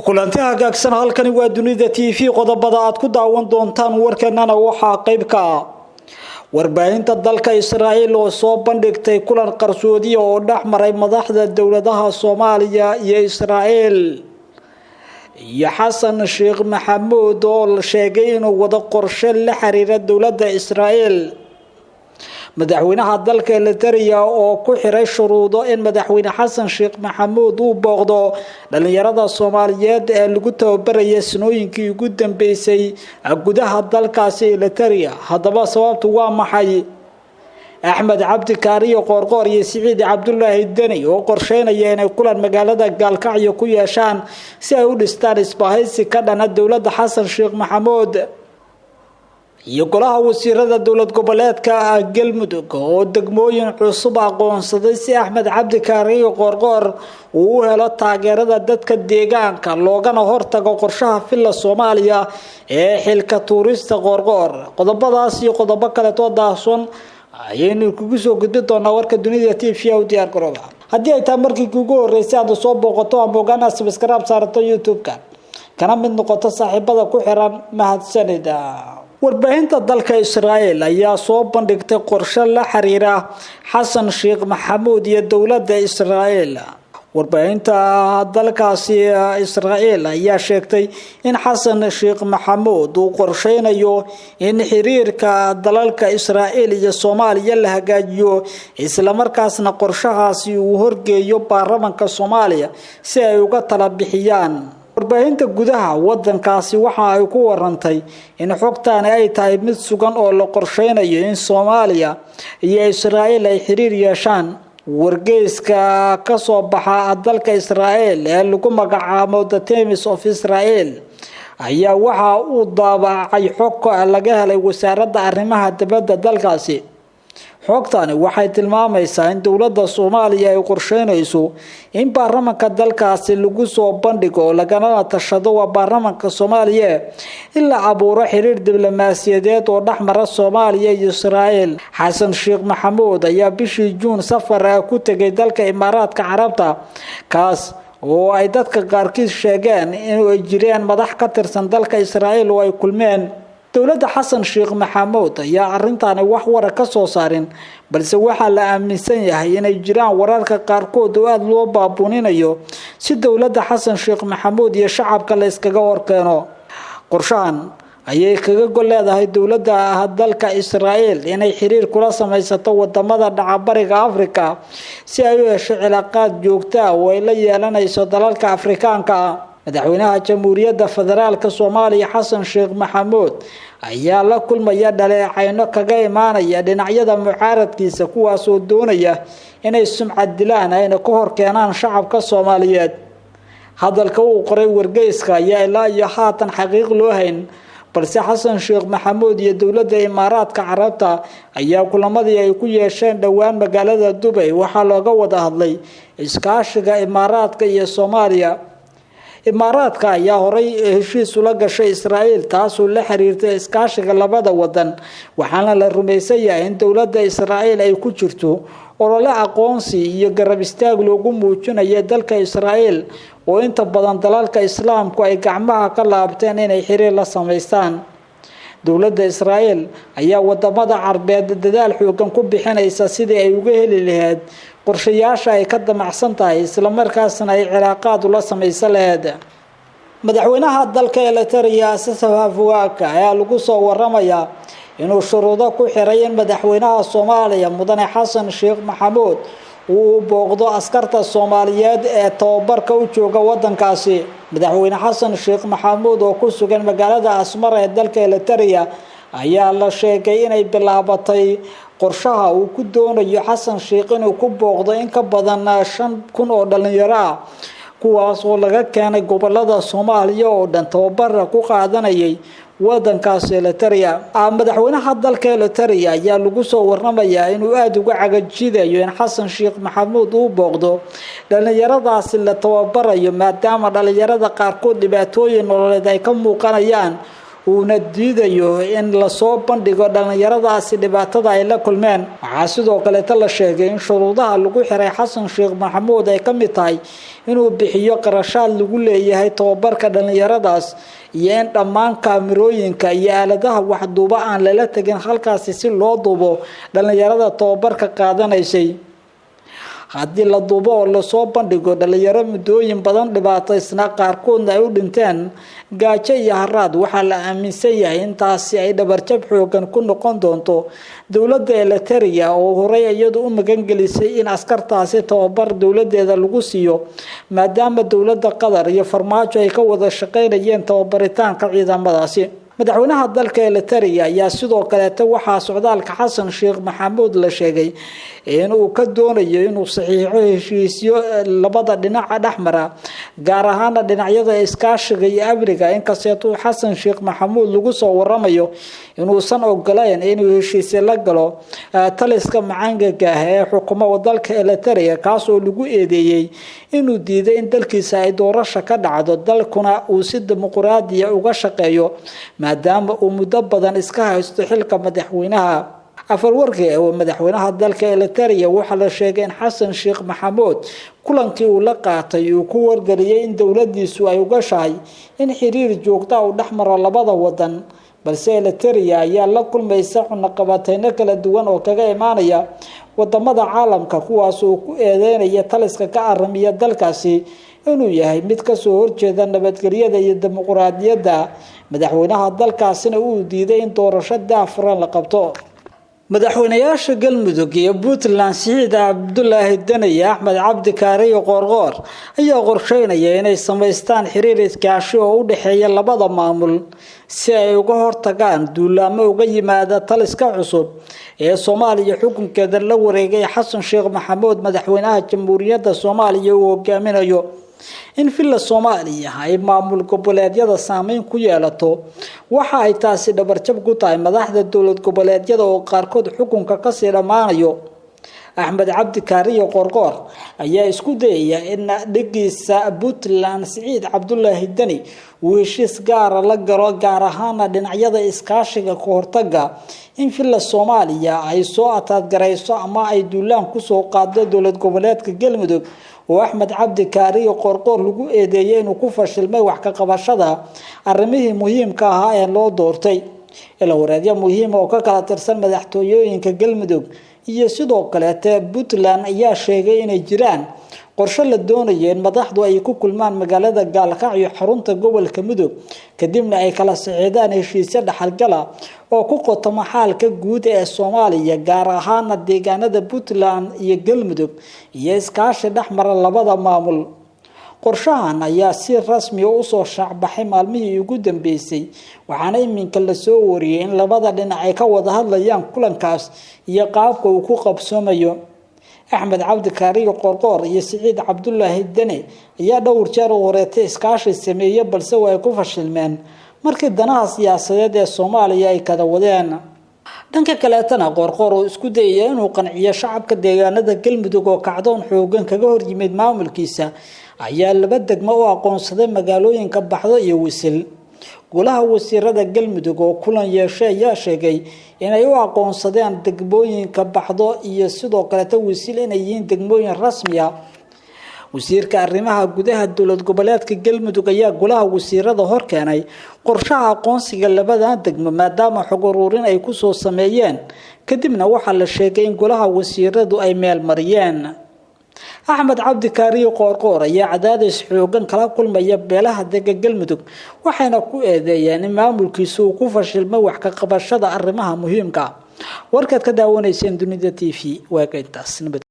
Kulanti hagaagsan. Halkani waa Dunida TV. Qodobada aad ku daawan doontaan warkeenana waxaa qayb ka ah warbaahinta dalka Israa'iil oo soo bandhigtay kulan qarsoodiya oo dhex maray madaxda dowladaha Soomaaliya iyo Israa'iil, iyo Xasan Sheekh Maxamuud oo la sheegay inuu wado qorshe la xiriira dowladda Israa'iil, madaxweynaha dalka Eliteria oo ku xiray shuruudo in madaxweyne Xasan Sheekh Maxamuud uu booqdo dhalinyarada Soomaaliyeed ee lagu tababaraya sanooyinkii ugu dambeysay gudaha dalkaasi Eliteria. Haddaba sababtu waa maxay? Axmed Cabdi Kaariyo Qoorqoor iyo Siciid Cabdulaahi Deni oo qorsheynaya inay kulan magaalada Gaalkacyo ku yeeshaan si ay u dhistaan isbahaysi ka dhana dowladda Xasan Sheekh Maxamuud, iyo golaha wasiirada dowlad goboleedka Galmudug oo degmooyin cusub aqoonsaday si Axmed Cabdi Kaariyo Qoorqoor uu u helo taageerada dadka deegaanka, loogana hortago qorshaha Villa Soomaaliya ee xilka tuurista Qoorqoor. Qodobadaas iyo qodobo kaleetoo daahson ayaynu kugu soo gudbi doonaa warka Dunida TV. U diyaar garooba. Haddii ay tahay markii kugu horeysay aad soo booqato ama ogaana, subscribe saarato YouTube-ka, kana mid noqoto saaxiibada ku xiran. Mahadsanida. Warbaahinta dalka Israa'iil ayaa soo bandhigtay qorshe la xiriira Xasan Sheekh Maxamuud iyo dowladda Israa'iil. Warbaahinta dalkaasi Israa'iil ayaa sheegtay in Xasan Sheekh Maxamuud uu qorsheynayo in xiriirka dalalka Israa'iil iyo Soomaaliya la hagaajiyo, islamarkaasna qorshahaasi uu horgeeyo baarlamanka Soomaaliya si ay uga tala bixiyaan. Warbaahinta gudaha wadankaasi waxa ay ku warantay in xogtaani ay tahay mid sugan oo la qorsheynayo in Soomaaliya iyo Israa'iil ay xiriir yeeshaan. Wargeyska kasoo baxa dalka Israa'iil ee lagu magacaabo The Times of Israel ayaa waxa uu daabacay xog laga helay wasaaradda arrimaha dibadda dalkaasi. Xogtani waxay tilmaamaysaa in dowladda Soomaaliya ay qorsheynayso in baarlamanka dalkaasi lagu soo bandhigo, lagalana tashado, waa baarlamanka Soomaaliya, in la abuuro xiriir diblomaasiyadeed oo dhexmara Soomaaliya iyo Israa'iil. Xasan Sheekh Maxamuud ayaa bishii Juun safar ku tegay dalka Imaaraadka Carabta, kaas oo ay dadka qaarkiis sheegeen in ay jireen madax ka tirsan dalka Israa'iil oo ay kulmeen. Dowladda Xasan Sheekh Maxamuud ayaa arintaani wax wara ka soo saarin, balse waxaa la aaminsan yahay inay jiraan wararka qaarkood oo aada loo baabuuninayo si dowladda Xasan Sheekh Maxamuud iyo shacabka la iskaga horkeeno. Qorshahan ayay kaga gol leedahay dowladda dalka Israa'iil inay xiriir kula samaysato wadamada dhaca Bariga Afrika, si ay u hesho cilaaqaad joogta ah oo ay la yeelanayso dalalka Afrikaanka ah. Madaxweynaha Jamhuuriyadda Federaalka Soomaaliya Xasan Sheekh Maxamuud ayaa la kulmaya dhaleecayno kaga imaanaya dhinacyada mucaaradkiisa, kuwaasoo doonaya inay sumcad dilaan ayna ka hor keenaan shacabka Soomaaliyeed. Hadalka uu qoray wargeyska ayaa ilaa iyo haatan xaqiiq loo hayn, balse Xasan Sheekh Maxamuud iyo dowladda Imaaraadka Carabta ayaa kulamadii ay ku yeesheen dhowaan magaalada Dubay waxaa looga wada hadlay iskaashiga Imaaraadka iyo Soomaaliya. Imaaraadka ayaa horay heshiis ula gashay Israa'iil, taasoo la xiriirtay iskaashiga labada wadan, waxaana la rumaysan yahay in dowladda Israa'iil ay ku jirto olole aqoonsi iyo garab istaag loogu muujinayo dalka Israa'iil, oo inta badan dalalka Islaamku ay gacmaha ka laabteen inay xiriir la samaystaan. Dowladda Israa'iil ayaa wadamada Carbeed dadaal xoogan ku bixinaysa sidii ay uga heli lahayd qorshayaasha ay ka damacsan tahay, islamarkaasna ay cilaaqaad ula samaysan lahayd. Madaxweynaha dalka Eliteria Isaias Afwerki ayaa lagu soo waramayaa inuu shuruudo ku xiray in madaxweynaha Soomaaliya, mudane Xasan Sheekh Maxamuud, uu booqdo askarta Soomaaliyeed ee tababarka u jooga wadankaasi. Madaxweyne Xasan Sheekh Maxamuud oo ku sugan magaalada Asmara ee dalka Eliteria ayaa la sheegay inay bilaabatay qorshaha uu ku doonayo Xasan Sheekh inuu ku booqdo in ka badan 5000 oo dhalinyaro ah, kuwaas oo laga keenay gobolada Soomaaliya oo dhan, tababara ku qaadanayay wadankaas Eliteria. Madaxweynaha dalka Eliteria ayaa lagu soo waramayaa inuu aada uga cagajidayo in Xasan Sheekh Maxamuud uu booqdo dhalinyaradaasi la tababarayo, maadaama dhalinyarada qaarkood dhibaatooyin nololeed ay ka muuqanayaan. Uuna diidayo in lasoo bandhigo dhallinyaradaasi dhibaatada ay la kulmeen. Waxaa sidoo kaleeta la sheegay in shuruudaha lagu xiray Xasan Sheekh Maxamuud ay ka mid tahay inuu bixiyo qarashaad lagu leeyahay tababarka dhallinyaradaas iyo in dhammaan kaamirooyinka iyo aaladaha waxduuba aan lala tegin halkaasi si loo duubo dhallinyarada tababarka qaadanaysay. Haddii la duubo oo lasoo bandhigo dhalinyaro muddooyin badan dhibaataysnaa, qaarkoodna ay u dhinteen gaajo iyo haraad, waxaa la aaminsan yahay intaasi ay dhabarjab xoogan ku noqon doonto dowladda Eliteria oo horey iyadu u magangelisay in askartaasi tababar dowladeeda lagu siiyo, maadaama dowladda Qatar iyo Farmaajo ay ka wada shaqeynayeen tababaritaanka ciidamadaasi. Madaxweynaha dalka Eliteria ayaa sidoo kaleeta waxaa socdaalka Xasan Sheekh Maxamuud la sheegay inuu ka doonayo inuu saxiixo heshiisyo labada dhinaca dhexmara, gaar ahaana dhinacyada iskaashiga iyo amniga, inkasteetuu Xasan Sheekh Maxamuud lagu soo waramayo inuusan ogoleyn inuu heshiisye la galo taliska macaangaga ah ee xukumo dalka Eliteria, kaas oo lagu eedeeyey inuu diiday in dalkiisa ay doorasha ka dhacdo, dalkuna uu si dimuqraadiya uga shaqeeyo, maadaama uu muddo badan iska haysto xilka madaxweynaha. Afarwarki oo madaxweynaha dalka Eliteria waxaa la sheegay in Xasan Sheekh Maxamuud kulankii uu la qaatay uu ku wargeliyay in dowladiisu ay ugashahay in xiriir joogta uu dhexmaro labada wadan, balse Eliteria ayaa la kulmaysa cunaqabateyno kala duwan oo kaga imaanaya wadamada caalamka, kuwaas oo ku eedeynaya taliska ka aramiya dalkaasi inuu yahay mid kasoo horjeeda nabadgelyada iyo dimuqraadiyadda, madaxweynaha dalkaasina uu diiday in doorasho daahfuran la qabto. Madaxweynayaasha Galmudug iyo Puntland Siciid Cabdulaahi Deni iyo Axmed Cabdi Kaariyo Qoorqoor ayaa qorsheynaya inay samaystaan xiriir iskaashi oo u dhexeeya labada maamul si ay uga hortagaan duulaamo uga yimaada taliska cusub ee Soomaaliya xukunkeeda la wareegay Xasan Sheekh Maxamuud, madaxweynaha Jamhuuriyadda Soomaaliya uu hogaaminayo. In Villa Soomaaliya ay maamul goboleedyada saameyn ku yeelato waxa ay taasi dhabarjab ku tahay madaxda dowlad goboleedyada oo qaarkood xukunka kasii dhammaanayo. Axmed Cabdi Kaariyo Qoorqoor ayaa isku dayaya in dhigiisa Puntland Siciid Cabdulaahi Deni uu heshiis gaara la galo, gaar ahaana dhinacyada iskaashiga ka hortaga in Villa Soomaaliya ay soo ataadgarayso ama ay duulaan kusoo qaado dowlad goboleedka Galmudug, oo Axmed Cabdi Kaariyo Qoorqoor lagu eedeeyay inuu ku fashilmay wax ka qabashada arrimihii muhiimka ahaa ee loo doortay. Ila wareedyo muhiim oo ka kala tirsan madaxtooyooyinka Galmudug iyo sidoo kaleete Puntland ayaa sheegay inay jiraan qorshe la doonayo in madaxdu ay ku kulmaan magaalada Gaalkacyo, xarunta gobolka Mudug, kadibna ay kala saxiixdaan heshiisyo dhaxalgala oo ku qotoma xaalka guud ee Soomaaliya, gaar ahaana deegaanada Puntland iyo Galmudug, iyo iskaashi dhexmara labada maamul. Qorshahan ayaa si rasmi ah usoo shaacbaxay maalmihii ugu dambeysay, waxaana iminka lasoo wariyay in labada dhinac ay ka wada hadlayaan kulankaas iyo qaabka uu ku qabsoomayo. Axmed Cabdi Kaariyo Qoorqoor iyo Siciid Cabdulaahi Deni ayaa dhowr jeer u horeetay iskaashi sameeyey, balse way ku fashilmeen markii danaha siyaasadeed ee Soomaaliya ay kada wadeen. Dhanka kaleetana, Qoorqoor oo isku dayaya inuu qanciyo shacabka deegaanada Galmudug oo kacdoon xoogan kaga horyimid maamulkiisa ayaa laba degmo u aqoonsaday magaalooyinka Baxdo iyo Wisil. Golaha wasiirada Galmudug oo kulan yeeshay ayaa sheegay inay u aqoonsadeen degmooyinka Baxdo iyo sidoo kaleeta Wisil inay yihiin degmooyin rasmi ah. Wasiirka arrimaha gudaha dowlad goboleedka Galmudug ayaa golaha wasiirada hor keenay qorshaha aqoonsiga labadan degmo, maadaama xog ururin ay kusoo sameeyeen, kadibna waxaa la sheegay in golaha wasiiradu ay meel mariyeen. Axmed Cabdi Kaariyo Qoorqoor ayaa cadaadis xoogan kala kulmaya beelaha dega Galmudug, waxayna ku eedeeyeen in maamulkiisu uu ku fashilmay wax ka qabashada arrimaha muhiimka. Warkaad ka daawanayseen Dunida TV waaga intaas. Nabad.